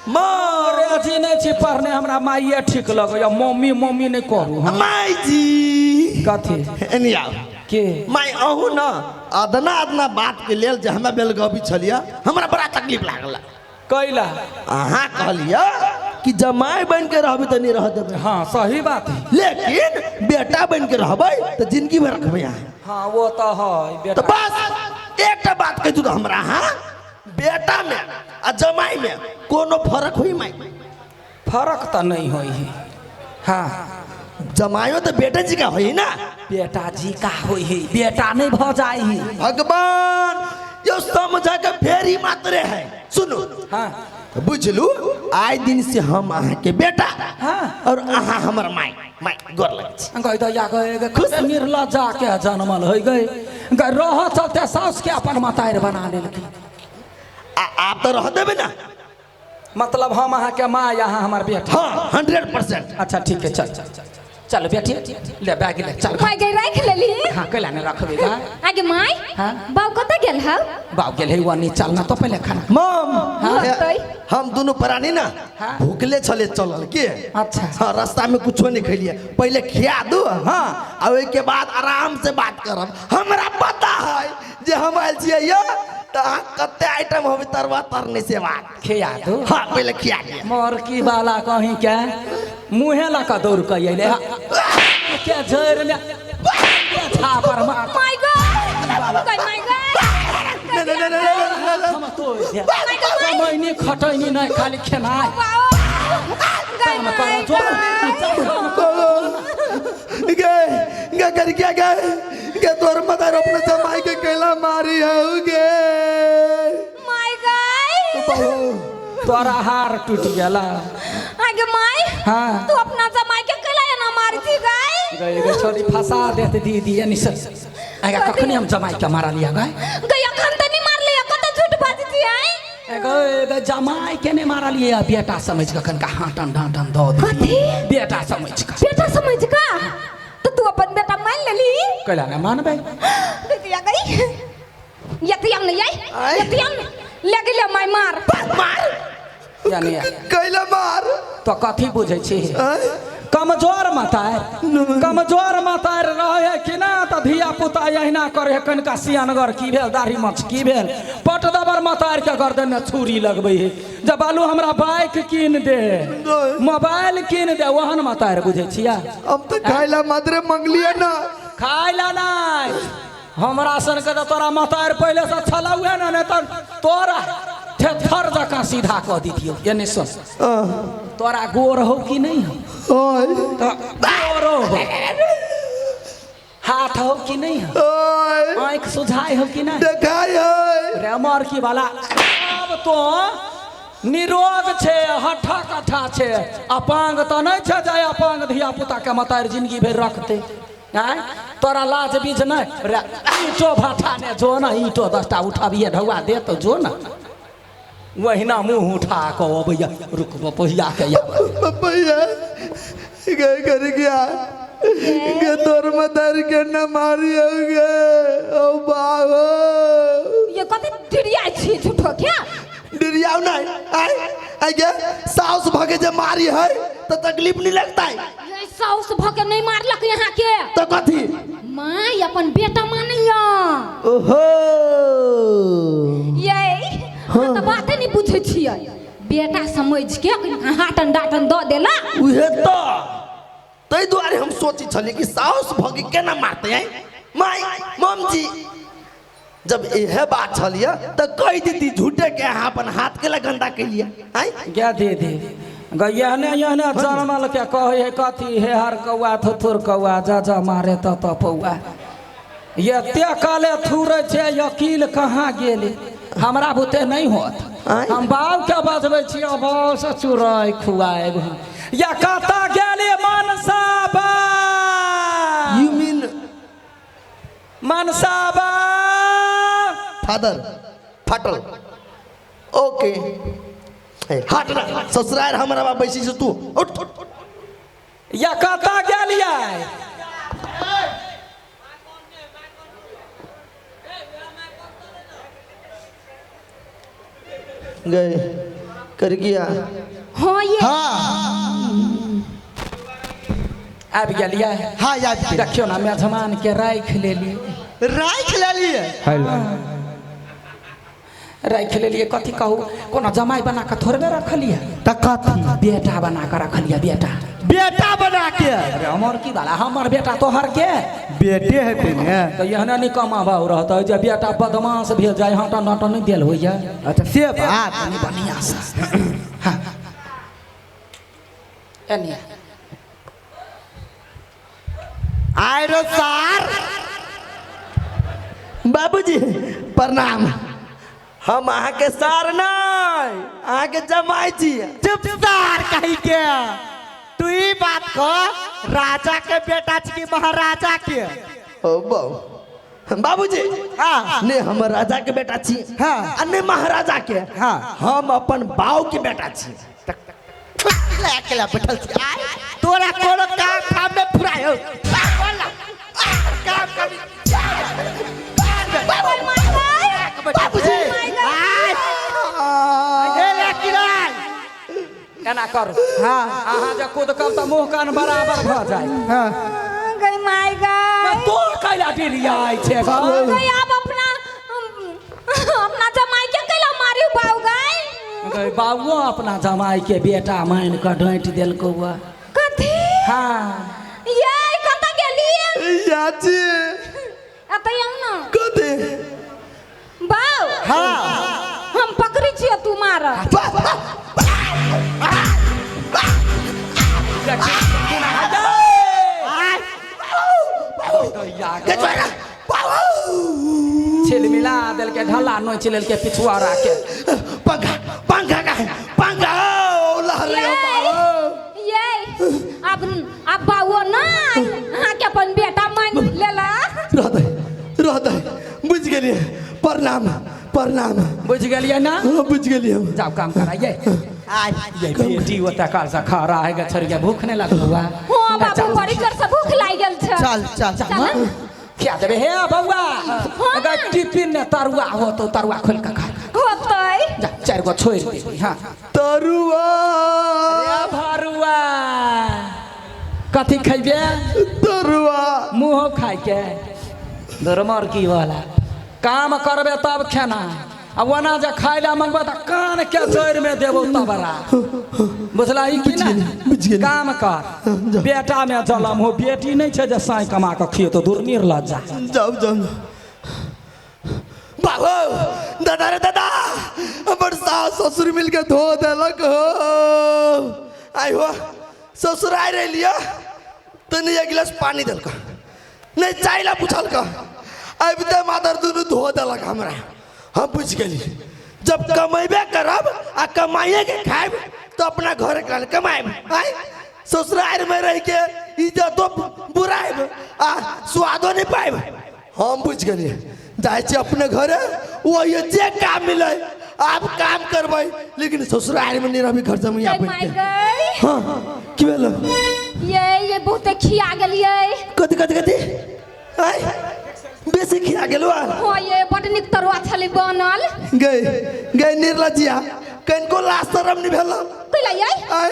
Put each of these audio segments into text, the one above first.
माँ अंग्रेजी नहि छी पढ़ने, हमरा माइए ठीक लगैया। मम्मी मम्मी नहि करू। हाँ। माय जी। कथी? एनी आउ। के? माय, अहूँ न अदना अदना बात के लेल जे हमे बेलगबी छलियै, हमरा बड़ा तकलीफ लागल। कैला? अहाँ कहलियै कि जमाई बन के रहबै तऽ नहि रह देबै। हाँ, सही बात है। लेकिन बेटा बन के रहबै तऽ जिंदगी भर रखबै अहाँ। हाँ, वो तो है बेटा। तऽ बस एकटा बात कहि दू तऽ हमरा अहाँ बेटा में आ जमाई में कोनो फर्क होई माई? फर्क तऽ नहीं होई है। हाँ, जमाइयो तऽ बेटा जी का होई ना? बेटा जी का होई है, बेटा नहीं भ जाई है। भगवान यो समझा के फेरी मात्रे है। सुनू। हाँ। बुझलू, आइ दिन से हम अहाँ के बेटा और अहाँ हमर माई। माई, गोर लगै छी। गई दैया गए गए, खुश निर्लज्जा के जनमल होइ गए गए, रह चलते साउस के अपन मतारि बना लेलकी। आ आप तऽ रह देबै ना? मतलब हम अहाँ के माँ, अहाँ हमर बेटा? हाँ, 100%। अच्छा ठीक है, चल चल चल बेटी, ले बैग ले चल। माय गई, राख लेली? हाँ, कैला ने रखबे गा? आगे my. हाँ? बाऊ कतऽ गेल हौ? बाप गेल है वनी। चल ना तो पहले खाना। मम। होतै। हम दोनों प्राणी ना भूखले छले चलल के। अच्छा। हाँ, रास्ता में कुछो नहीं खेलिए, पहले खिया दू। हाँ, आ ओहि के बाद आराम से बात करब। हमरा पता है जे हम आयल छियै यो तऽ अहाँ कते आइटम होबे तरुआ तरने से बात। खिया दू। हाँ, पहले खिया दिया। मोरकी वाला कहीं के मुँहे ला कऽ दौड़ कऽ अयलै के जड़ि में छापर मार। My गई, गई my गई। नहीं नहीं नहीं नहीं नहीं। हम तो कमैनी खटैनी नहीं, खाली खेनाइ। गई काम कर my. जो। गए गे कर क्या गए गे, तोर मदर अपने जमाई के कैला मारी हो गे? My गई। तोरा हार टूटि गेला। आगे my. हाँ। तू अपना जमाई के कैला एना मारती गई? गई गई छोरी, फंसा देत दीदी। यानी सर आगा कखनी हम जमाई के मारलिया गए? गई, अखन त नहीं मारले, कत झूठ बाजती है। गए गए, जमाई के नहीं मारलिए, बेटा समझ कऽ कनका हाँटन डाँटन दऽ दे। कथी? बेटा समझ कऽ। बेटा समझ का तो तू अपन बेटा मान लेली? कैला ने मानबै? गई गई, यतियाम नहीं आई। आय। यतियाम ले गेले माय, मार। मार। यानी कैला मार? तो कथी बुझै छी? आय? कमजोर मतार, कमजोर मतार रहे कि ना तऽ धिया पुता अहिना करे। कनिका सियानगर की भेल, दाढ़ी मछ की भेल, पट दबर मतार के गर्दन में छुरी लगबै है जब बालू हमरा बाइक कीन दे, मोबाइल कीन दे, ओहन मतार बुझै छियै? हम तो खाइला मात्रे मंगलिए ना। खाय ला नहि, हमरा सन के तऽ तोरा मतार पहिले से छलौ है ना, नहि तऽ तोरा थेथर जकाँ सीधा कऽ दितियौ। एने सुन, तोरा गोर हो कि नहीं हो? ओए। तऽ गोरो हो, हाथ हो कि नहीं हो? ओए। आँखि सुझाय हो कि नहीं? देखाई है। रे मरकी वाला, आब तो निरोग छै, हट्ठा कट्ठा छै, अपांग तऽ नहि छै जे अपांग धिया पुता के मतारि जिंदगी भरि रखतै। आँय, तोरा लाज बीज नहि? रे ईंटो भाठा ने जो ने, ईंटो 10टा उठबिए ढौआ दे तो जो ने, वहिना मुँह उठा कऽ अबैया। रुक, बपहिया के आबै। पपैया गए कर गया के तोर मदर के न मारी हो गए ओ बाबो। ये कते डिरिया छी झूठो क्या। डिरियाओ नहीं, आय आय गे, साउस भगे जे मारी है तो तकलीफ नहीं लगता है? ये साउस भके नहीं मारलक यहाँ के। तो कथी? माय अपन बेटा मानैया। ओहो। ये हम तऽ बाते नहीं बुझै छियै, बेटा समझ के हाटन डाटन दऽ देला। उहे तो ताहि दुआरे हम सोची छली कि साउस भगी केना मारते हैं। माय, मम जी, जब इहे बात छलिए तो कहि दीती, झूठे के अहाँ अपन हाथ के ला गंदा केलिए आय। गे दीदी गै, एहने एहने जनमल के कहै है कथी, हे हर कौआ थुथुर कौआ, जा जा मारे त त पौआ। एते काले थुरै छै, अकील कहाँ गेलै? हमरा बुते नहीं होत। आँय? हम बाप के बजबै छियै, बाप से चुराइ खुआएब हम। या कतऽ गेली मनसा बा? You mean मनसा बा। फादर फाटल ओके हट ना ससुराल, हमरा बाप बैसी से तू उठ। या कतऽ गेलियै? गए। कर गया। हाँ ये। हाँ आबि गेलियै। हाँ याद के देखियौ ना मेजमान के राखि लेलियै। राखि लेलियै। राखि लेलियै कथी कहू, कोनो जमाइ बना कऽ थोड़बे रखलियै। तऽ कथी? बेटा बना कऽ रखलियै। बेटा बेटा बना के? अरे हमर की बाला, हमर बेटा तोहर के बेटे हेतै ने। तऽ एहने निकम्मा भाव रहतै जे बेटा बदमाश भेल जाय, हटन हटन नहि देल होइया। अच्छा से बात। कनि बढ़िआँ से। हाँ एने आयरो सार। बाबूजी प्रणाम। हम अहाँके सार नहीं, अहाँके जमाई छी। चुप सार कही के। तू ई बात कह, राजा के बेटा छी कि महाराजा के? ओ बाबू बाबूजी। हाँ ने हम राजा के बेटा छी। हाँ। आ ने महाराजा के। हाँ। हम अपन बाऊ के बेटा छी। अकेला बैठल छी। तोरा कोनो काम थाम में फुरायो। काम करी। बाबूजी एना करू। हाँ अहाँ जे कूद कब तऽ मुँह कान बराबर भऽ जाय। हाँ गई माय गई। तोर कैला डिरियाइ छै गऽ? गई अब अपना अपना जमाई के कैला मारी बाऊ गई। गई बाबुओ अपना जमाई के बेटा मान कऽ डाँटि देलकौ। कथी? हाँ ये कतऽ गेलियै? चाची एतऽ आउ ना। कथी? बाऊ। हाँ हम पकड़ै छियै तू मार। छिलमिला देलकै, ढल्ला नोचि लेलकै पिछुआरा के। पंखा पंखा का पंखा लहरे। ये अब अब बाऊ नहीं अहाँ के अपन बेटा मान लेला। रहतै रहतै बुझि गेलियै। प्रणाम प्रणाम। बुझि गेलियै ना? हाँ बुझि गेलियै हम। जाओ काम कराइए। ये बेटी ओतऽ काल से खड़ा है गे छोड़िके, भूख नहीं लगलौ है? हाँ बाबू बड़ी जोर से भूख लागि गेल छै। चल चल चल ना। खिया देबै हे बौआ। अगर टिफिन ने तरुआ होतौ तरुआ खोलि कऽ खा। होतै। जा 4 गो छोड़ि देबै। हाँ तरुआ। अरे भरुआ कथी खैबे? तरुआ। मुँहो खाइके धर्मर की वाला काम करबे तब खेना, आ ओना जे खाय ला मंगबे तऽ कान के जड़ि में देबौ तबरा। बुझलही कि ना? बुझि गेली। काम कर, बेटा में जलम हो, बेटी नहीं छै जे साँइ कमा कऽ खियेतौ, दूर निर्लज्जा। जाउ जाउ बाबू। दादा रे दादा, हमर सास ससुर मिलके धो देलक हो। आई हो ससुर आइ रहिलियै तऽ नहि एक गिलास पानी देलक, नहीं चाय ला पूछलक, आबिते मादर दुनू धो देलक हमरा। हम बुझि गेली जब कमेबे करब आ कमाइए के खायब तो अपना घर के कमायब। आय ससुराल में रह के इज्जतो बुरायब आ स्वादो नहीं पायब। हम बुझि गेलियै जाइ छी अपने घरे, वही जे काम मिले आप काम करबै, लेकिन ससुराल में नहीं रहबी घर जमैया गई माय बनि के। गई। हाँ की भेल? ये बहुते खिया गेलियै। कथी कथी कथी? आय बेसी खिया गेलौ? हाँ ये बड नीक तरुआ छलै बनल। गई गई निर्लज्जिया, कनिको लाज शरम नहीं भेल? कैला ये? आय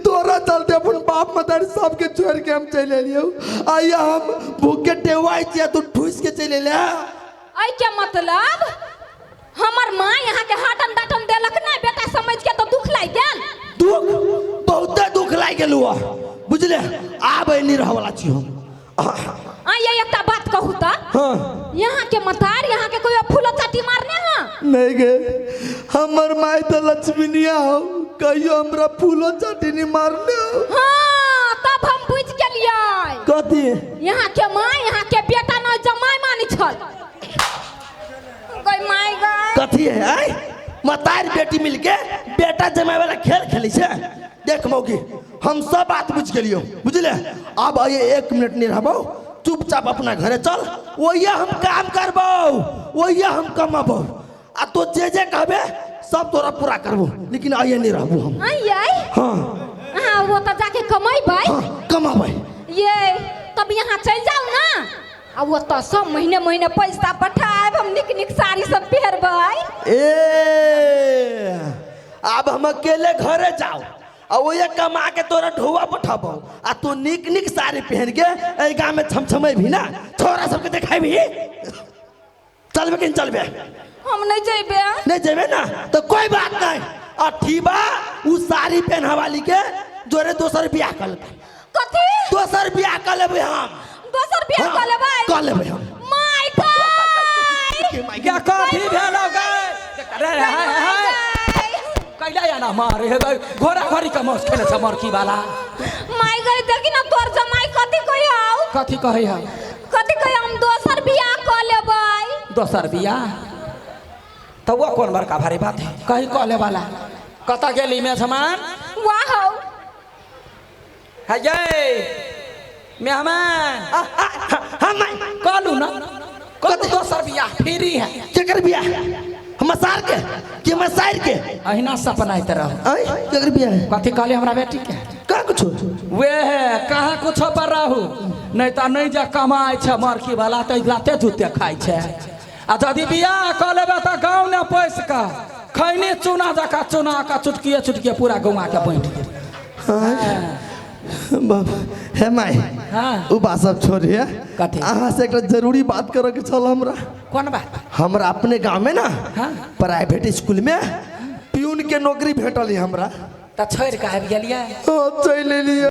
तोरा चलते अपन बाप मदारी सबके छोड़ के हम चलि एलियौ। आइ हम भूख के टेवाइ छियै, तू ठूस के चलि एले। ऐ के मतलब हमर माँ यहाँ के हाटन डाटन देलक नहीं, बेटा समझ के तो दुख लागि गेल। दुख बहुते दुख लागि गेलौ बुझले। आब एनी रहवला छी हम। आ ये एकटा बात कहू तऽ। हाँ यहाँ के मतार यहाँ के कोई फूलो चाटी मारने? हाँ नहीं गे, हमर माय तो लक्ष्मीनिया हो, कहियो हमरा फूलो चाटी नहीं मारने हो। हाँ तब हम बुझ गेलियै। कथी? यहाँ के माँ यहाँ के बेटा न जमाई मानी छल। गई माय गई। कथी है? आय मतार बेटी मिलके बेटा जमाए वाला खेल खेलै छै। देख मौगी, हम सब बात बुझ गेलियौ बुझले। अब आइए 1 मिनट नहीं रहबौ, चुपचाप अपना घरे चल, वही हम काम करबौ, वही हम कमाबौ, आ तो जे जे कहबे सब तोरा पूरा करबो, लेकिन आइए नहीं रहबो हम। आइए? हाँ हाँ वो तो जाके कमेबै। हाँ कमाबै। ये तब यहाँ चल जाओ ना, आ वो तो सब महीने महीने पैसा पठाएब, हम निक निक साड़ी सब पहिरबै। ए आब हम अकेले घरे जाओ आ ओहे कमा के तोरा ढोआ पठाबो आ तू निक निक साड़ी पहन के एहि गाँव में छमछमे भी ना छोरा सबके देखाई भी। चलबे कि नहीं चलबे? हम नहीं जेबे। नहीं जेबे ना तो कोई बात नहीं। अठीबा उ साड़ी पहना वाली के जोरे दोसर बियाह कर लेबै। कथी? दोसर बियाह कर लेबै हम। दोसर बियाह कर लेबै? कर लेबै हम। माय गॉड! क्या कथी भेलो गए? रे रे हाय हाय कैला या ना मारे हे गए घोड़ा घोड़ी के मौस खेले छ मरकी वाला। माय गई देखी ना तोर जमाई कथी कहि आउ? कथी कहै है? कथी कहि हम दोसर बियाह कर लेबै। दोसर बियाह? तो वो कौन बड़का भारी बात है कहीं कह ले वाला। कत गेली मेहमान? वाह हो। है जय मेहमान। हम कहलू ना कहलू दोसर बियाह फ्री है। केकर बियाह? हम सार के कि हम सार के? अहिना सपनाइत रहो। आय केकर बियाह है? कथी कहले हमरा बेटी के? का कुछ? वे है कहाँ कुछ पर रहू नहीं तो नहीं जा कमाए छे मरकी वाला तो लाते जूते खाए छे। आ यदि बियाह कऽ लेबै तऽ गाँव ने पैस का खैनी चूना जका चूना का चुटकिए चुटकिए पूरा गौआ के बाँटि गेल। बाप हे माय। हाँ। उ बात सब छोड़िए। कथी? अहाँ से एक जरूरी बात करे के छल हमरा। कोन बात? हमरा अपने गाँव में ना हाँ। प्राइवेट स्कूल में प्यून के नौकरी भेटल है हमरा। तऽ छोड़ि कऽ आबि गेलियै? हाँ, चलि एलियै।